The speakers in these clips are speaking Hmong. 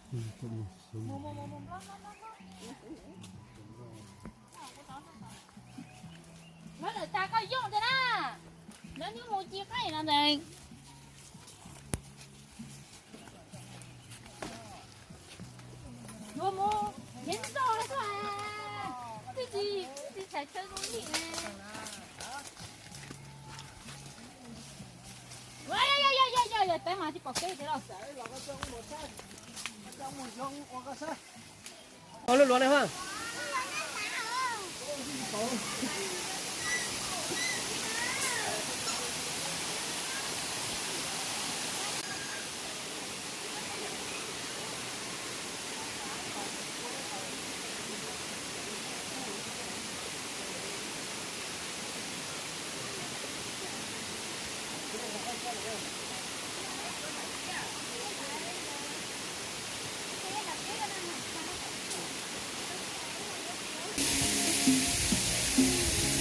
Lawv lawm tas koj yooj tiag na. Lawv nyob mus ci qaij no ntag. Yuav mus, yeej txog xwb. Twb tsis, twb tsis tshais tsawb zoo li ne. Yog, yog, yog, yog, yog teeb mas tsis pom kev tiag los. Ua luaj luaj li ha.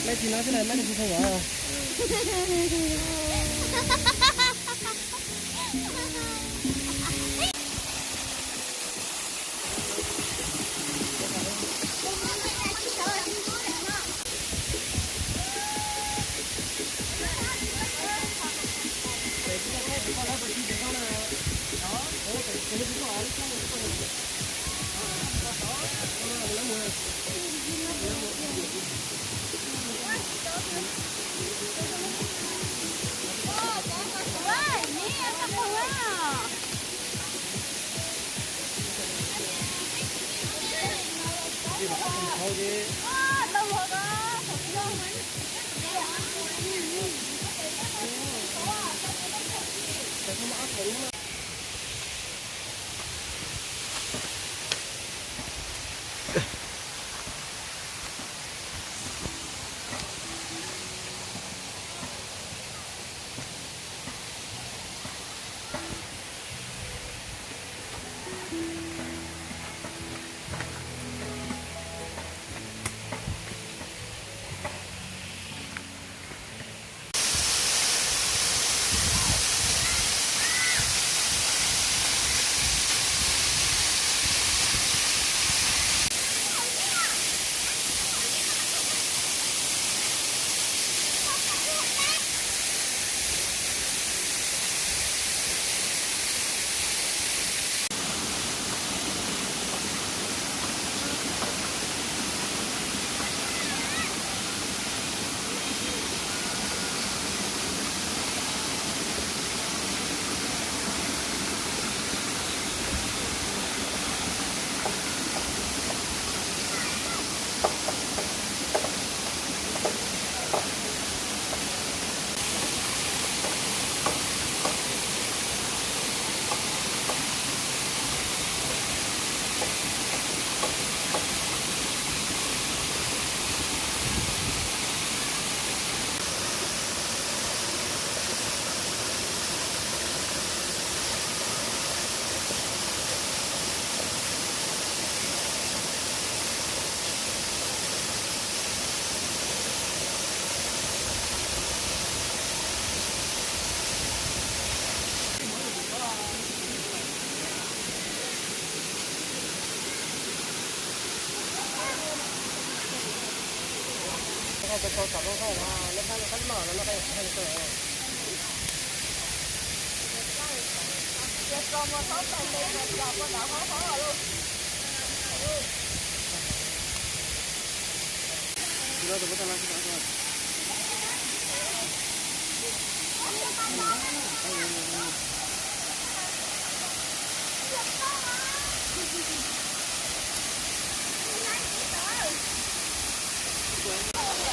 Mej tsis no xwb na, mej tsis tau yom.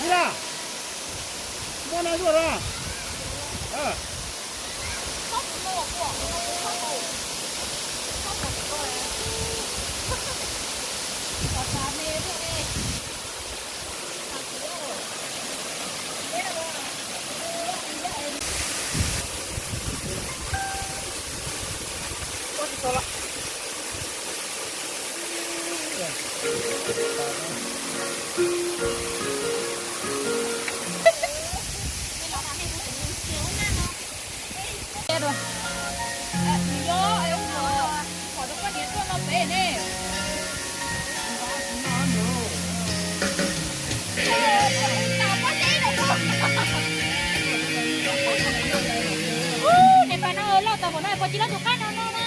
Mira, muaj no zuaj os. Tes pas no loj tau npaum no puas tsis loj tus qab no no na.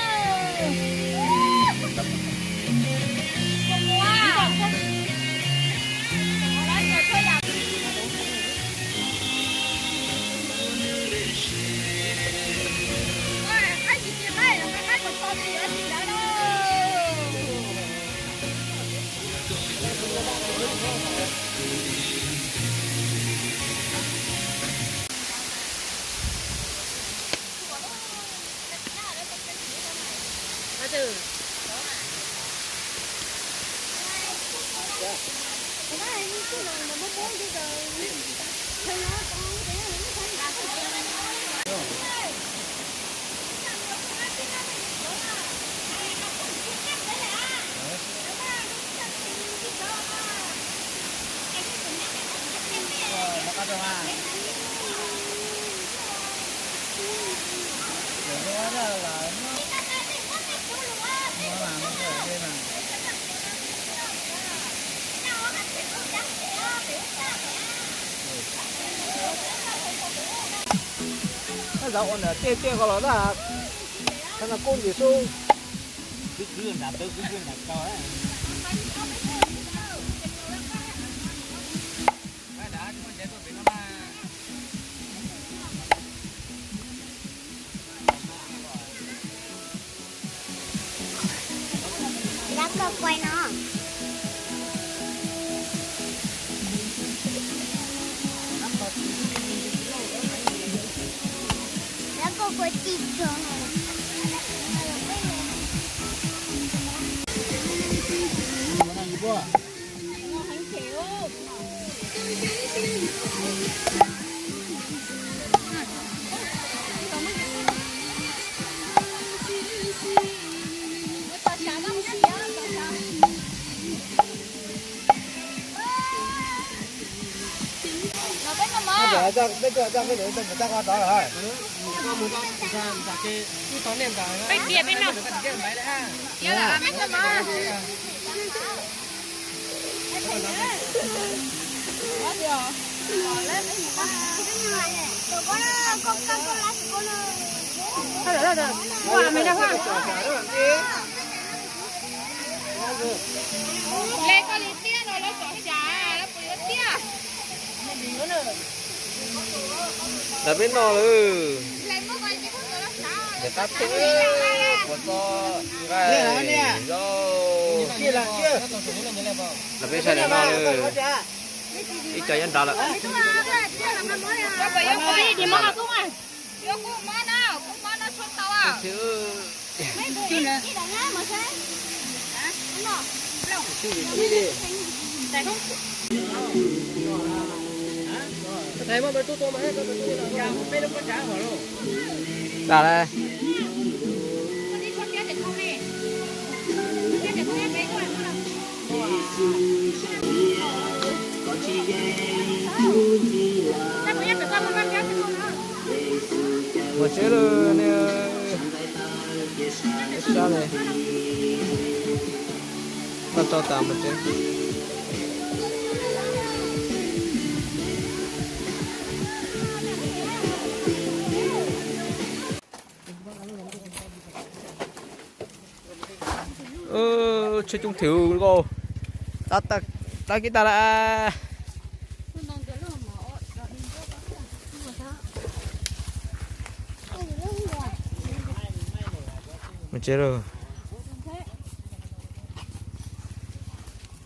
Zaum ua ntawm tej tej ko los tag, qhov no kub ntsis xwb. Dab koj kuaj no. Dab koj kuaj tij tso no. Peb tias peb no. Lawv peb noj lawm. Ntawm qab thib puas txo nqaij zaub. Lawv peb sawv daws noj lawm. Ib co nyob nrad lawm. Tag lawm. Mus tsev lawm ne. Sab ne. Noj tau tas mus tsev. Tsheb coob thiab lauj. Tab kib tag lawm. Mus tsev lawm.